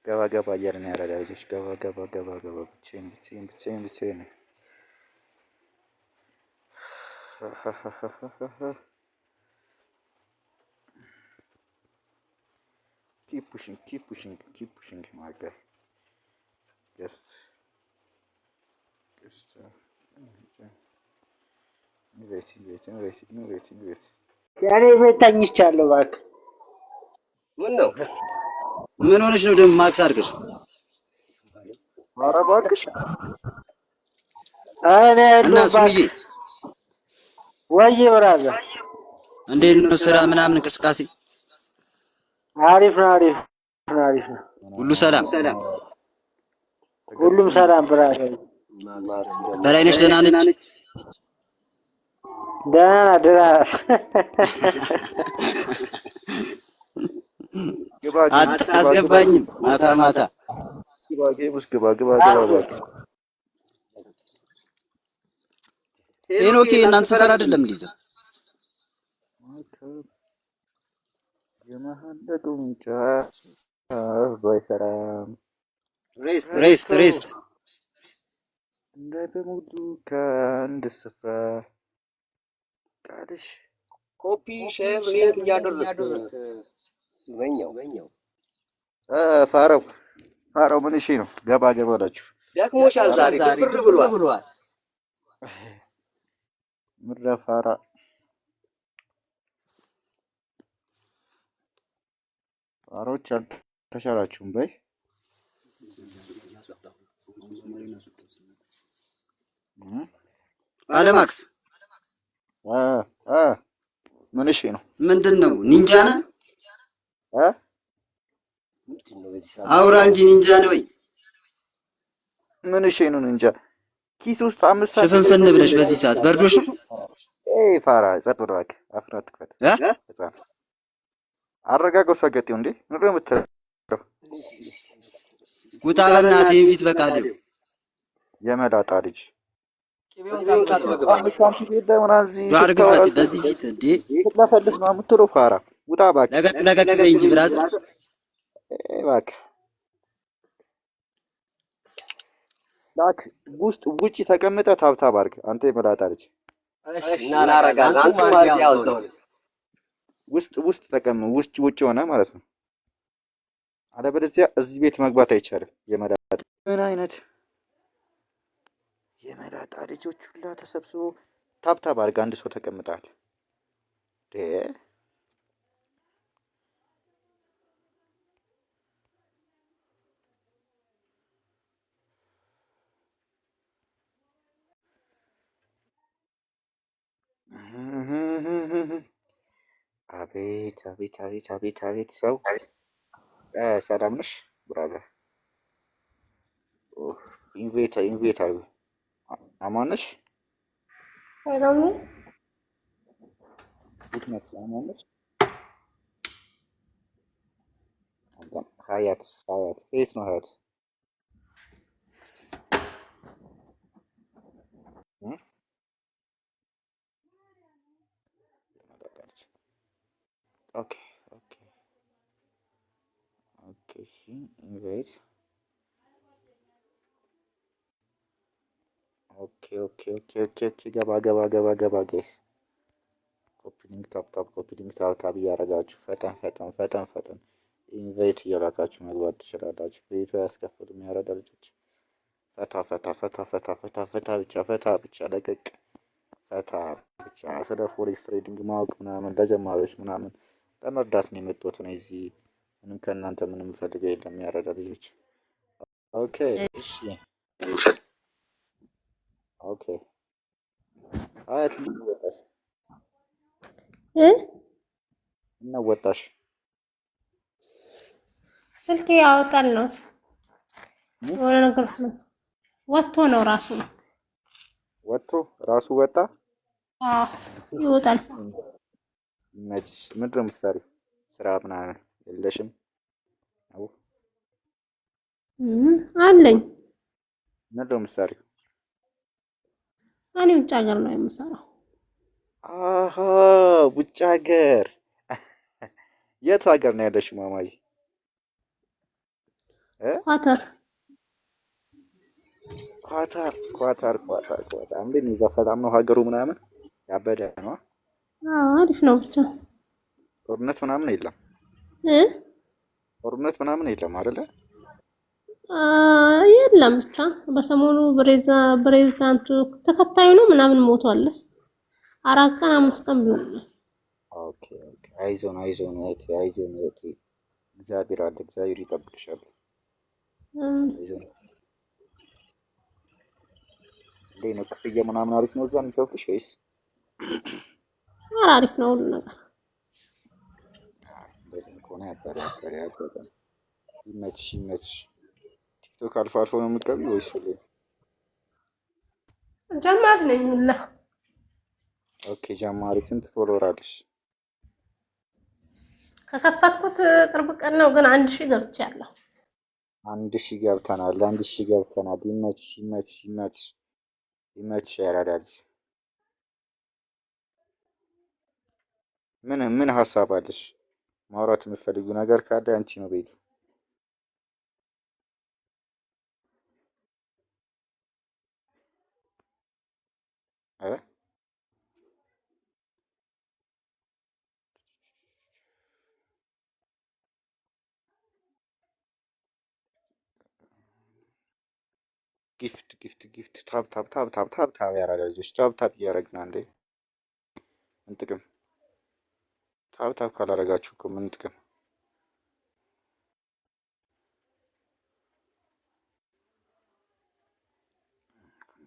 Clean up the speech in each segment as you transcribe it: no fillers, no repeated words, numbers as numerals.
ገባ ገባ እያልን ያራዳ ልጆች ገባ ገባ ገባ ገባ። ብቻዬን ብቻዬን ብቻዬን ብቻዬን። Keep pushing, keep pushing, keep pushing, my guy. Just invite, invite, invite, invite, invite. እኔ ቤት ተኝቻለሁ። እባክህ። ምን ነው? ምን ሆነሽ ነው ደግሞ ማክስ አድርገሽ? ኧረ እባክሽ። እኔ እና ያለው ሱምዬ እባክህ። ወይ brother። እንዴት ነው ስራ ምናምን እንቅስቃሴ? አሪፍ ነው፣ አሪፍ ነው፣ አሪፍ ነው። ሁሉ ሰላም? ሁሉም ሰላም brother። ማክስ ደግሞ በላይነሽ ደህና ነች? ደህና ናት፣ ደህና ናት። ግባ game ውስጥ ግባ ግባ። አታስገባኝም ማታ ማታ። ግባ game ውስጥ ግባ ግባ ግባ እባክህ። ሄኖኬ እናንተ ሰፈር አይደለም እንዲዘ የመሀንደቁን ጫፍ ባይሰራም rest ረስቶ rest እንደ በሙሉ ከአንድ ስፍራ ቃልሽ copy, share, link እያደረግክ መኛው። ፋራው ፋራው ምን እሺ ነው? ገባ ገባ አላችሁ። ደክሞሻል ዛሬ፣ ድብር ብሏል። ምድረ ፋራ ፋራዎች አልተሻላችሁም በይ። እ? አለማክስ አ አ ምን እሺ ነው? ምንድን ነው ኒንጃ ነህ? አ ምንድን ነው በዚህ ሰዓት? አውራ እንጂ ኒንጃ ነህ ወይ? ምን እሺ ነው? እንጃ ኪስ ውስጥ 5 ሳንቲም ሽፍንፍን ብለሽ በዚህ ሰዓት በርዶሽ ነው? ኤይ ፋራ ጸጥ በል እባክህ፣ አፍህን አትክፈት። እ? ህፃን አረጋጋው ሰገጤው እንዴ ምንድን ነው የምትለው? ውጣ በእናትህ ይህን ፊት በቃልህ። የመላጣ ልጅ ቅቤውን ታጥበህ ግባ። 5 ሳንቲም የለ ምናምን እዚህ ስታወራ አድርግበት በዚህ ፊት እንዴ። ስትለፈልፍ ነው የምትውለው። ፋራ ውጣ እባክህ። ለቀቅ ለቀቅ በይ እንጂ brother። ኤይ እባክህ ላክ ውስጥ ውጪ ተቀምጠህ tap tap አድርግ። አንተ የመላጣ ልጅ እናደርጋለን። አንቱ ማርያም ያው እዛው ነው። ውስጥ ውስጥ ተቀም ውጭ ውጭ ሆነ ማለት ነው። አለበለዚያ እዚህ ቤት መግባት አይቻልም። የመላጣ ምን አይነት የመላጣ ልጆች ሁላ ተሰብስቦ tap tap አድርግ። አንድ ሰው ተቀምጣል። አቤት አቤት አቤት አቤት አቤት ሰው። ሰላም ነሽ brother? Invite invite አድርጉ። አማን ነሽ? ሰላም ነው። የት ነሽ? አማን ነሽ? ሀያት ሀያት ከየት ነው ሀያት? እ? Okay okay okay እሺ invite okay okay okay okay okay ገባ ገባ ገባ ገባ guys copy link tap tap copy link tap tap እያደረጋችሁ ፈጠን ፈጠን ፈጠን ፈጠን invite እየላካችሁ መግባት ትችላላችሁ። ቤቱ አያስከፍልም። ያራዳ ልጆች ፈታ ፈታ ፈታ ፈታ ፈታ ፈታ ብቻ ፈታ ብቻ ለቀቅ ፈታ ብቻ። ስለ forex trading ማወቅ ምናምን ለጀማሪዎች ምናምን ለመርዳት ነው የመጣሁት ነው። እዚህ ምንም ከእናንተ ምንም ፈልገው የለም። ያራዳ ልጆች okay እሺ okay። አያት ምን ወጣሽ? እ እና ወጣሽ? ስልኬ ያወጣል ነው እ? የሆነ ነገር ውስጥ ነው ወጥቶ ነው ራሱ ነው። ወጥቶ ራሱ ወጣ። አዎ ይወጣል። ይመችሽ። ምንድን ነው የምትሰሪው? ስራ ምናምን የለሽም? አዎ። አለኝ። ምንድን ነው የምትሰሪው? እኔ ውጭ ሀገር ነው የምሰራው። አሃ ውጭ ሀገር። የት ሀገር ነው ያለሽው ማማዬ? እ ኳተር። ኳታር ኳታር ኳታር ኳታር። እንዴት ነው እዛ ሰላም ነው ሀገሩ ምናምን? ያበደ ነው። አዎ አሪፍ ነው ብቻ። ጦርነት ምናምን የለም። እ ጦርነት ምናምን የለም አይደለ? የለም ብቻ በሰሞኑ ፕሬዝዳንቱ ተከታዩ ነው ምናምን ሞቷለስ። 4 ቀን 5 ቀን ቢሆን ነው። Okay okay። አይዞን አይዞን እህቴ አይዞን እህቴ፣ እግዚአብሔር አለ፣ እግዚአብሔር ይጠብቅሻል። አይዞን። እንዴት ነው ክፍያ ምናምን አሪፍ ነው እዛ የሚከፍልሽ ወይስ? ኧረ አሪፍ ነው ሁሉ ነገር። እንደዚህ ከሆነ ያበረ ያበረ ያበረ። ይመችሽ ይመችሽ። ቲክቶክ አልፎ አልፎ ነው የምትገቢው ወይስ ሁሌ? ጀማሪ ነኝ ሁላ። Okay ጀማሪ። ስንት follower አለሽ? ከከፈትኩት ቅርብ ቀን ነው ግን 1,000 ገብቻለሁ። 1,000 ገብተናል። 1,000 ገብተናል። ይመችሽ ይመችሽ ይመችሽ ይመችሽ። ያራዳልሽ። ምን ምን ሀሳብ አለሽ? ማውራት የምትፈልጊው ነገር ካለ አንቺ ነው ቤቱ። እ Gift gift gift tap tap tap tap tap tap ያራዳ ልጆች tap tap እያደረግን አንዴ ምን ጥቅም? Tap tap ካላደረጋችሁ እኮ ምን ጥቅም?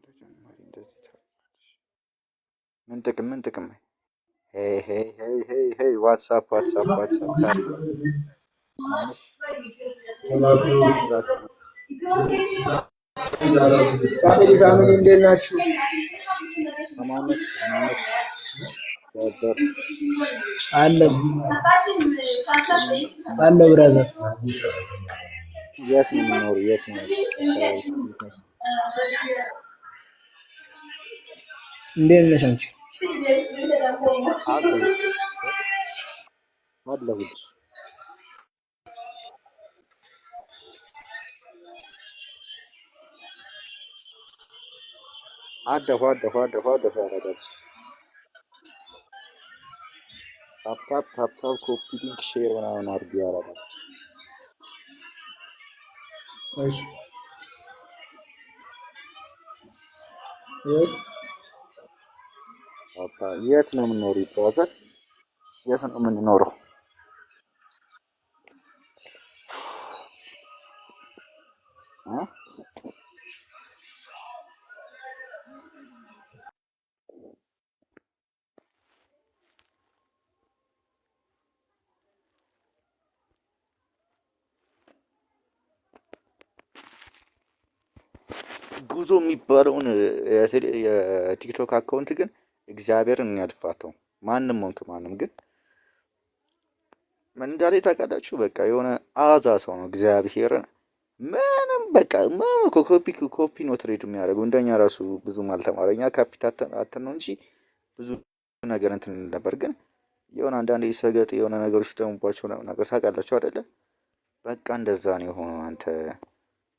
ተጨማሪ እንደዚህ ታደርጋለሽ። ምን ጥቅም ምን ጥቅም? Hey hey hey hey hey, what's up, what's up, what's up? Family family እንዴት ናችሁ? አማነሽ አማነሽ brother። አለ አለ brother። የት ነው የምኖሩ? የት ነው? እንዴት ነሽ አንቺ? አለሁ አለሁልሽ። አለሁ አለሁ አለሁ አለሁ። ያረጋል። Tap tap tap tap copy link share ምናምን አድርጊ ያረጋል። እሺ የት? Tap tap። የት ነው የምንኖረው? Brother የት ነው የምንኖረው? እ? ጉዞ የሚባለውን የቲክቶክ account ግን እግዚአብሔርን ያልፋተው ማንም ሆንክ ማንም ግን ምን እንዳለ ታውቃላችሁ? በቃ የሆነ አዛ ሰው ነው። እግዚአብሔርን ምንም በቃ ምንም እኮ copy copy ነው trade የሚያደርገው። እንደኛ ራሱ ብዙም አልተማረ። እኛ ካፒታል አተን ነው እንጂ ብዙ ነገር እንትን እንል ነበር። ግን የሆነ አንዳንድ ሰገጥ የሆነ ነገሮች ደሙባቸው ነገር ታውቃላችሁ አይደለ? በቃ እንደዛ ነው የሆነው። አንተ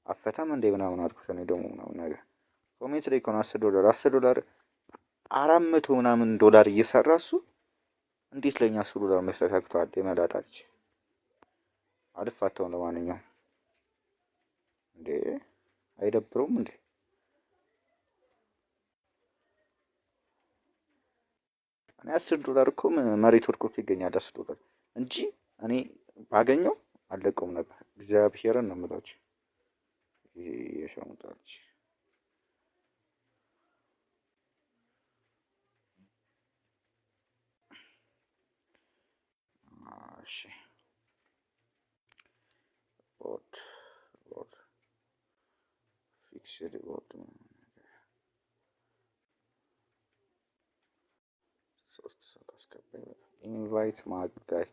አፈታም እንደ ምናምን አልኩት። እኔ ደግሞ ምናምን ነገር comment ላይ ከሆነ 10 ዶላር 10 ዶላር 400 ምናምን ዶላር እየሰራ እሱ እንዴት ለእኛ 10 ዶላር መስጠት ያቅተዋል? የመላጣ ልጅ አልፋታውም። ለማንኛውም እንዴ አይደብረውም እንዴ? እኔ 10 ዶላር እኮ መሬት ወድቆ እኮ ይገኛል 10 ዶላር እንጂ እኔ ባገኘው አልለቀውም ነበር። እግዚአብሔርን ነው የምላችሁ። ይሄ የሸሙጣ ልጅ። እሺ board board fixed board ሶስት ሰው ካስገባኝ invite ማጋይ።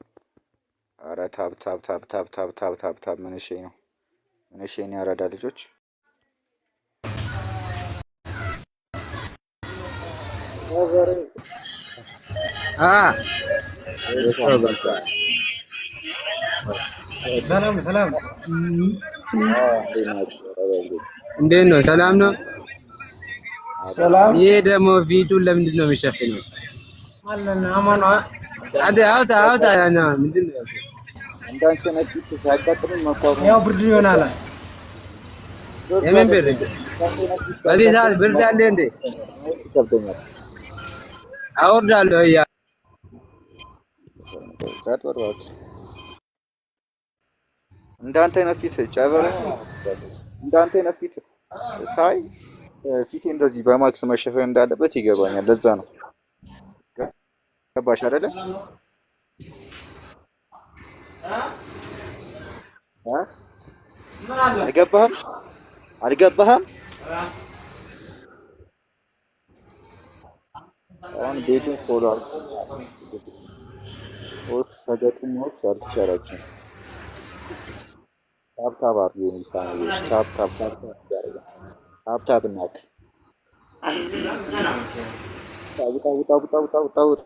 ኧረ tap tap tap tap tap tap tap tap። ምን እሺ ነው ምን እሺ ነው ያራዳ ልጆች። ሰላም ሰላም። እንዴት ናችሁ? ኧረ እንዴት ነው? ሰላም ነው? ሰላም። ይሄ ደግሞ ፊቱን ለምንድን ነው የሚሸፍነው? አንተ አውጣ አውጣ። ያና ምንድን ነው እሱ? እንዳንቺ አይነት ፊት ሲያጋጥመኝ መቋቋም ያው ብርድ ይሆናል። ብርድ የምን ብርድ? አይደለም። እንዳንቺ አይነት ፊት በዚህ ሰዓት ሲያጋጥመኝ ብርድ አለ እንዴ? መቋቋም ይከብደኛል። አወርዳለሁ እያ ጸጥ በል እባክህ። እንዳንተ አይነት ፊት ጨበረ እንዳንተ አይነት ፊት ሳይ ፊቴ እንደዚህ በማክስ መሸፈን እንዳለበት ይገባኛል። ለዛ ነው። ገባሽ አይደለ? እ? አልገባህም? አልገባህም? አሁን ቤቱን follow አድርጎ ሶስት ሰገጡሞች አልተቻላችሁም። tap tap አድርጉ የኔ family ዎች፣ tap tap tap tap እያደረገ tap tap እናድርግ። ውጣ ውጣ ውጣ ውጣ ውጣ ውጣ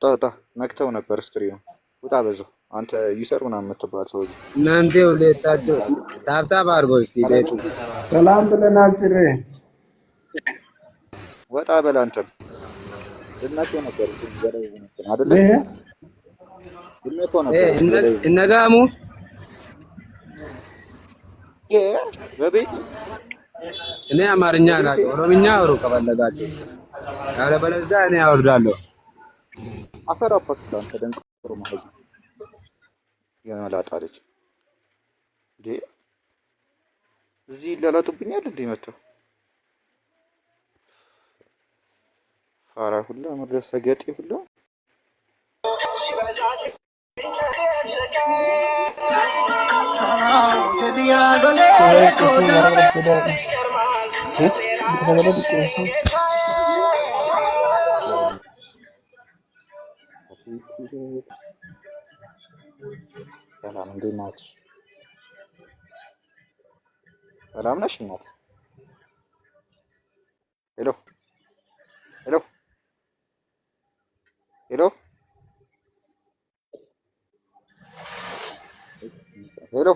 ውጣ። ነክተው ነበር screen ኑ። ውጣ በዛው አንተ user ምናምን የምትባል ሰውዬ። እናንተ ሁለታችሁ tap tap አድርጎ እስቲ ቤቱ ሰላም ብለናል። ጥሬ ወጣ በል አንተም። ልነካው ነበር ግን በላይ ሆነብን አይደለ? ይሄ ልነካው ነበር በላይ ሆነ። እነጋሙ በቤት እኔ አማርኛ በቤቴ አላውቅም፣ ኦሮምኛ አውሩ ከፈለጋችሁ፣ ያለበለዚያ እኔ አወርዳለሁ። አፈር አፓክት አንተ ደንቆሮ ማለት የመላጣ ልጅ እንዴ! እዚህ ይላላጡብኛል እንዴ መጥተው ፋራ ሁላ መድረስ ሰገጤ ሁላ። ሰላም እንዴት ናችሁ? ሰላም ነሽ እናት? Hello hello hello hello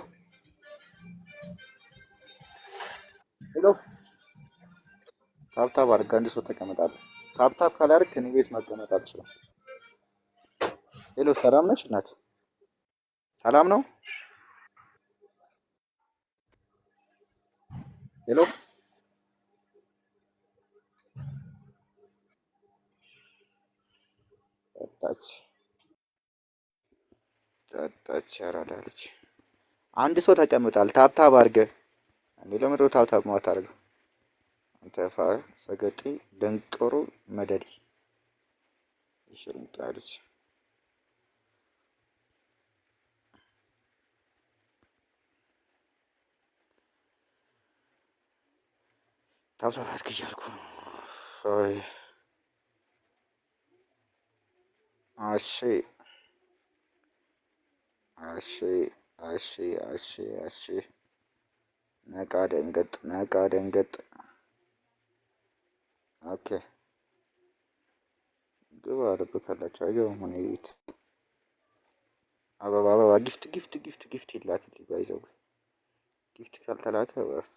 hello። Tap tap አድርግ። አንድ ሰው ተቀመጣለሁ። Tap tap ካላደረክ እኔ ቤት መቀመጥ አልችልም። Hello ሰላም ነሽ እናት? ሰላም ነው? Hello ጠጣች ጠጣች። አራዳ ልጅ። አንድ ሰው ተቀምጣል። Tap tap አድርገህ እንዴ! ለምንድን ነው tap tap ማታደርገው? አንተ ፋራ ሰገጤ ደንቆሮ መደዴ ይሽርምጣ ልጅ። Tap tap አድርግ እያልኩ ነው። አይ እሺ እሺ እሺ እሺ እሺ። ነቃ ደንገጥ ነቃ ደንገጥ። Okay ግባ ልብ ካላቸው አይገባም። ሆነ ቤት አበባ አበባ gift gift gift gift ይላክልኝ። ባይዘው gift ካልተላከ ወፍ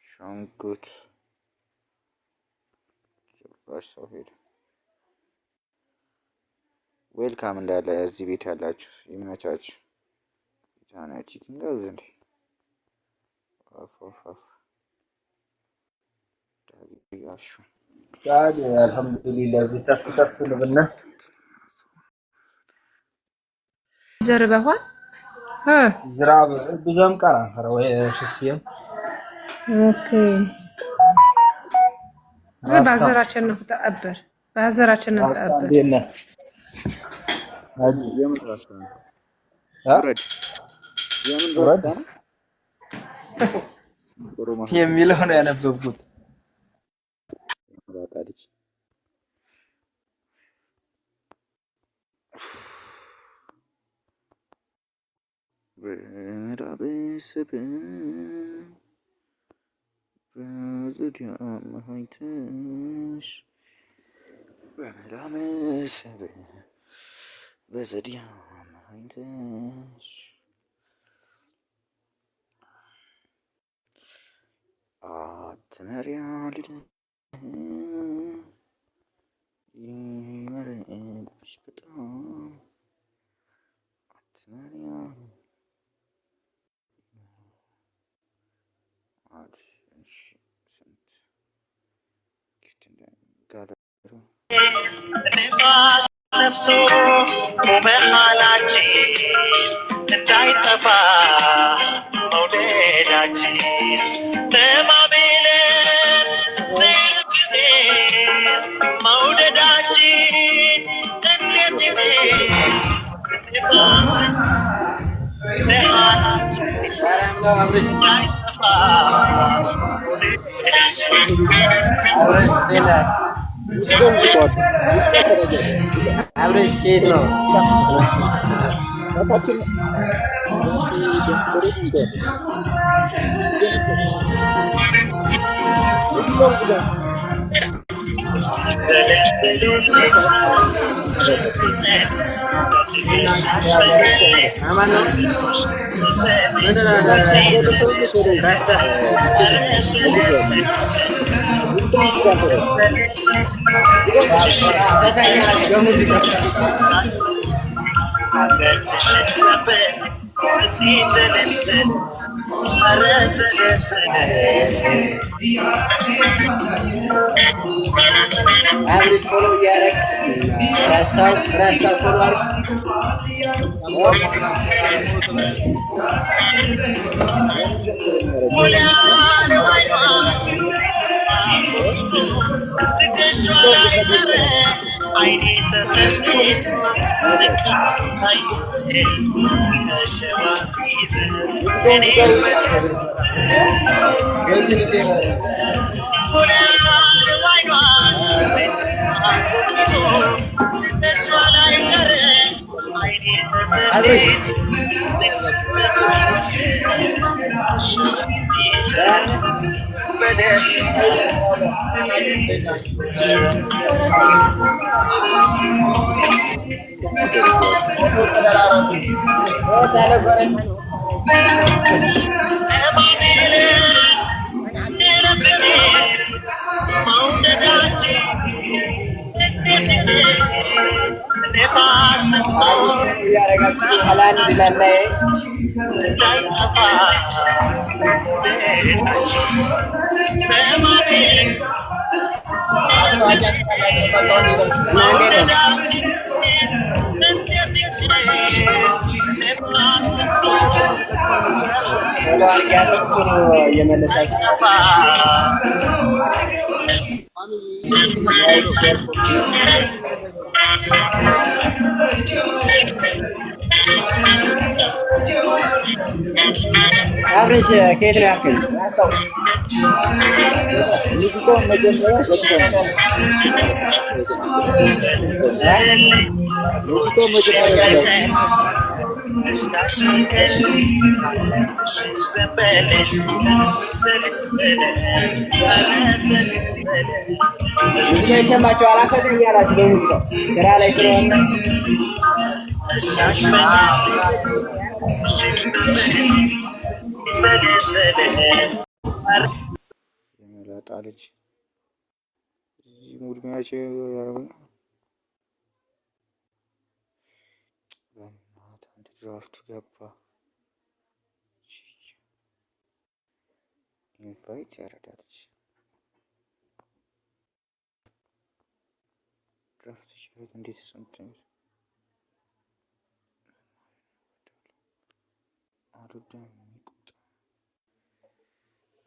ሸንጉት ጭራሽ ሰው ሄደ። Welcome እንዳለ እዚህ ቤት ያላችሁ ይመቻችሁ። ቻና chicken ጋብዝ እንዴ ወፍ ወፍ ወፍ ዳጊ አሹ ዳግ አልሐምዱሊላህ እዚህ ተፍ ተፍ ልብና ዘርበኋል ዝራብ ብዘም ቀራ ወይ ሽስየም ኦኬ ራስታ ባዘራችን ነው ተአበር ባዘራችን ነው ራስታ ተአበር እንዴት ነህ? አጂ የምን ራስታ ነው? አ ውረድ። የምን ውረድ ራስታ ነው? ጥሩ ማህል የሚለው ነው ያነበብኩት። መላጣ ልጅ። በራበስብ በዙሪያ መሀይተሽ በመላመስብ በዘዴ አማኝተሽ አትመሪያልም ይመረብሽ በጣም አትመሪያል ስንት ጊፍት እንዳጋለሩ ንፋስ ነፍሶ በመሃላችን እንዳይጠፋ መውደዳችን ተማምለን ስልፍቴን መውደዳችን እንዴት ንፋስ መሃላችን እንዳይጠፋ መውደዳችን። አብረሽ ጤና አብረሽ ከየት ነው? አማን ነው። ምንድን ነው? ራስታ በሙዚቃ አብረሽ follow እያደረግ ራስታው ራስታው follow አድርግ። አብረሽ እያደረጋችሁ አላንድ ላላይ እና እንዴት ነው? follow አድርጊያለሁ እኮ ነው እየመለሳችሁ። አብረሽ ከየት ነው ያልከኝ? ራስታው ሙዚቃውን መጀመሪያ ዘግተው ነው። ሙዚቃውን መጀመሪያ ዘግተው ሙዚቃ ይሰማችኋል? አፈጥን እያላችሁ በሙዚቃው ስራ ላይ ስለሆነ የመላጣ ልጅ እዚህ ሙድ መያቸው ያደረጉ በእናትህ አንተ ድራፍቱ ገባ። ኢንቫይት ያረዳልች ድራፍት ሲያደርግ እንዴት ስንት አልወድም የሚቆጣ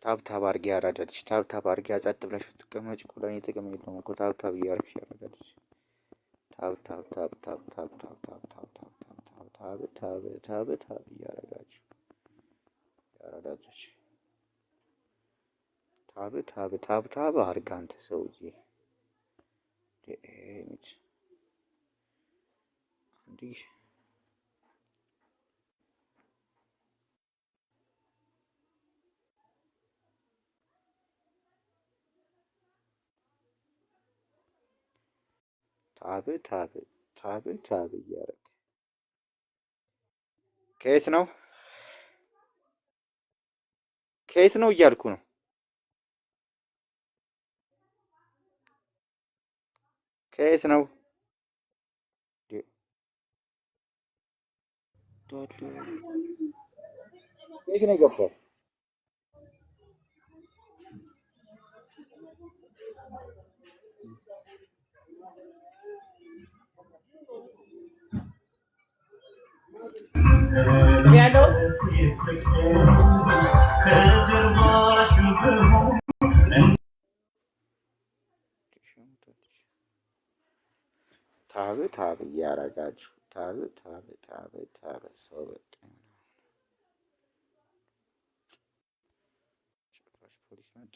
tap tap አድርጊ ያራዳልች tap tap አድርጊ ጸጥ ብለሽ ብትቀመጪ እኮ ለእኔ ጥቅም የለውም እኮ tap tap እያደረግሽ ያራዳልች tap tap tap tap tap tap tap tap tap tap tap tap tap tap እያደረጋችሁ ያራዳጆች tap tap tap tap አድርግ አንተ ሰውዬ ዴሚት እንዲህ tap tap tap tap እያደረግ ከየት ነው? ከየት ነው እያልኩ ነው። ከየት ነው? ከየት ነው የገባው? Tap tap እያረጋችሁ tap tap tap tap ሰው በቃ ጭራሽ ፖሊስ መጣ።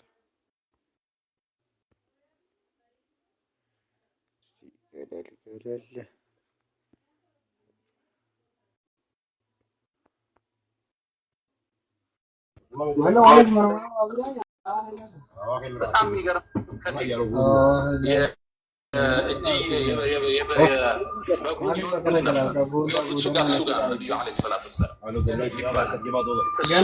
እስቲ ገለል ገለል። በጣም የሚገርም እጅ በጉን ይወዱት ነበር። እሱ ጋር ነቢዩ ዓለይሂ ሰላቱ ወሰላም ይባላል። እሱ ጋር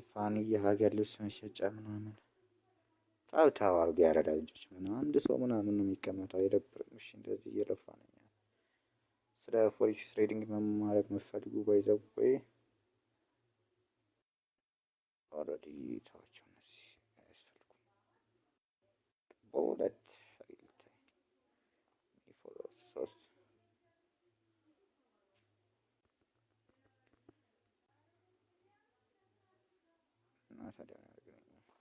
ፋኒ የሀገር ልብስ መሸጫ ምናምን tap tap አድርጎ ያረዳ ልጆች ምናምን አንድ ሰው ምናምን ነው የሚቀመጠው። አይደብርም? እሺ እንደዚህ እየለፋ ነው። ስለ forex trading መማር የምትፈልጉ by the way already ተዋቸው፣ እነዚህ አያስፈልጉም። በሁለት ሶስት እና ታዲያ ያገናኛል።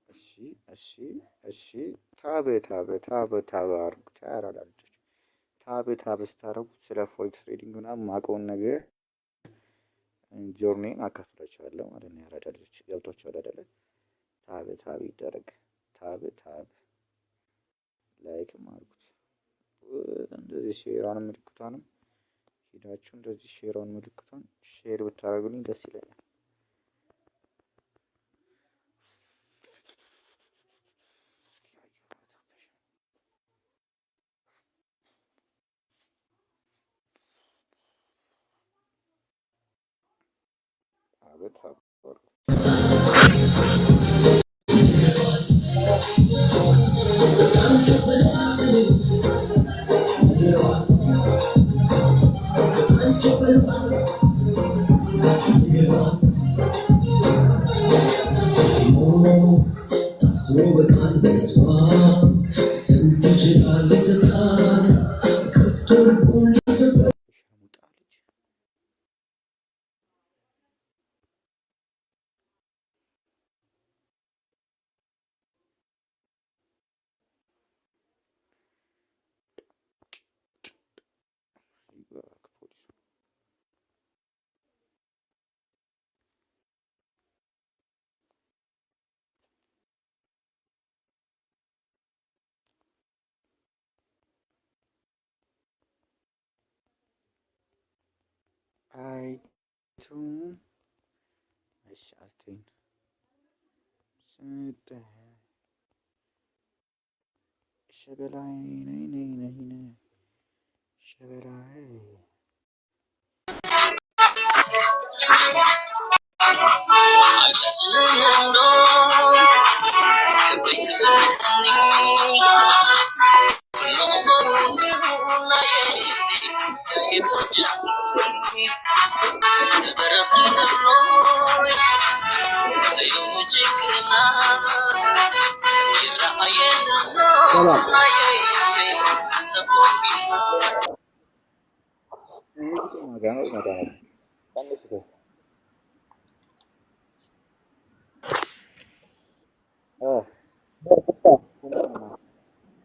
እሺ እሺ እሺ tap tap tap tap አድርጉት። ያራዳ ልጆች tap tap ስታረጉት ስለ forex trading ምናምን ማውቀውን ነገር journey ን አካፍላችኋለሁ ማለት ነው። ያራዳ ልጆች ገብቷችኋል አይደለ? Tap tap ይደረግ። Tap tap like ም አድርጉት። እንደዚህ share ሯን ምልክቷንም ሄዳችሁ እንደዚህ share ሯን ምልክቷን share ብታደርጉልኝ ደስ ይለኛል። አቤት አበሩ። የሸርሙጣ ልጅ ይግባ ፖሊሱ። አይቱም እሺ አልተኝ ስጥ ሸበላይ ነይ ነይ ነይ ነይ ሸበላይ።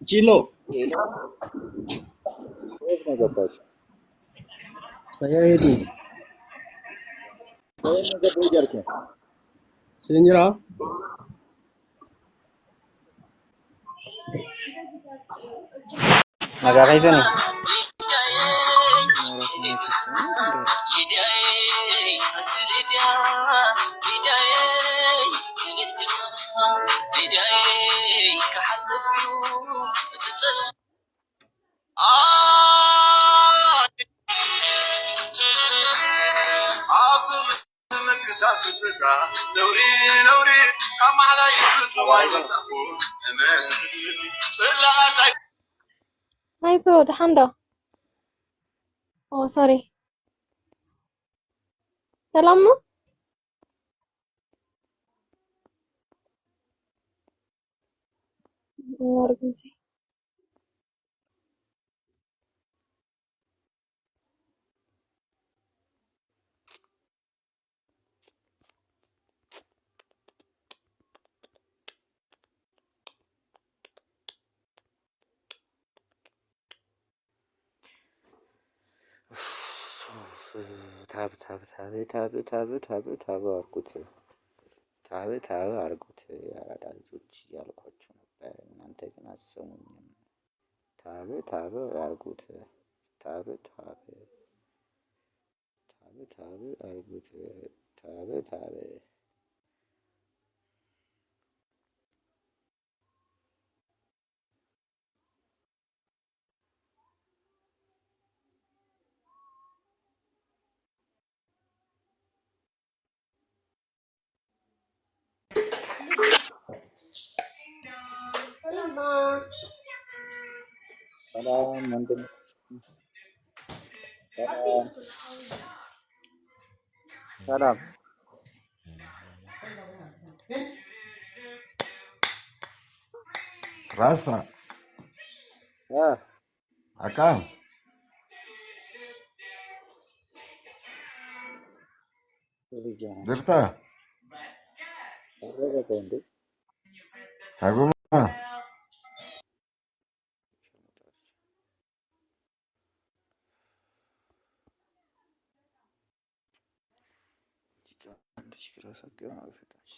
ቺሎ የት ነው ገባችሁ? ሰያሄዱ ከየት ነው ገባሁ እያልኩ ነው። ሲንጅራ Nagaa keessanii? Hi bro, ደሓን ዶ? Oh sorry፣ ሰላም ነው? አርግዚ። Tap tap tap tap tap tap tap አድርጉት፣ tap tap አድርጉት። የአራዳ ልጆች እያልኳችሁ ነበር፣ እናንተ ግን አትሰሙኝም። Tap tap አድርጉት፣ tap tap tap tap አድርጉት፣ tap tap። ሰላም ወንድም፣ ሰላም። ሰላም። Rasta, አ acá, ልጅ ነው jirta, አረገ እንዴ? haguma, አንድ ችግር አሳገባ ፈጣሽ።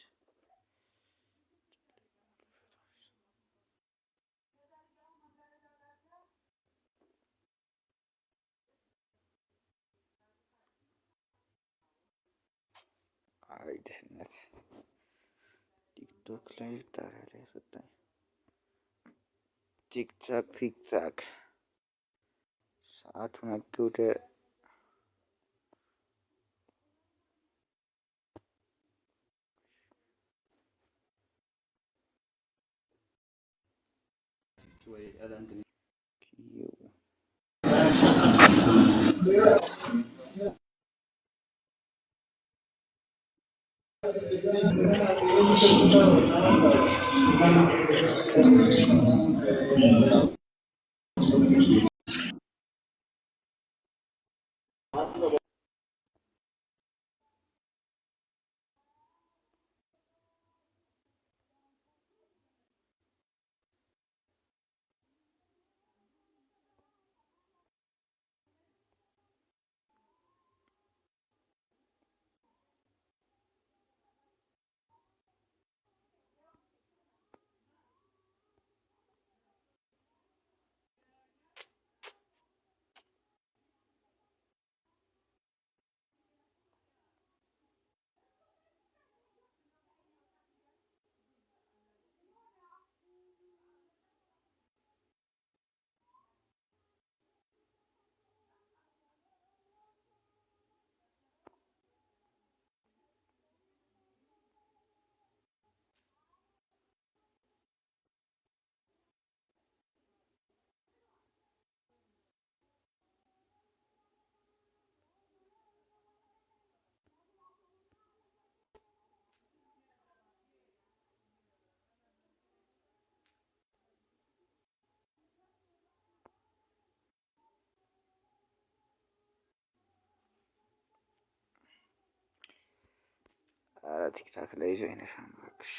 አይ ድህነት፣ ቲክቶክ ላይ ጣሪያ ላይ አስወጣኝ። ቲክታክ ቲክታክ ሰዓቱ ነጎደ። ኪዩ። ኧረ ቲክታክ ላይ ይዞ አይነሻም እባክሽ።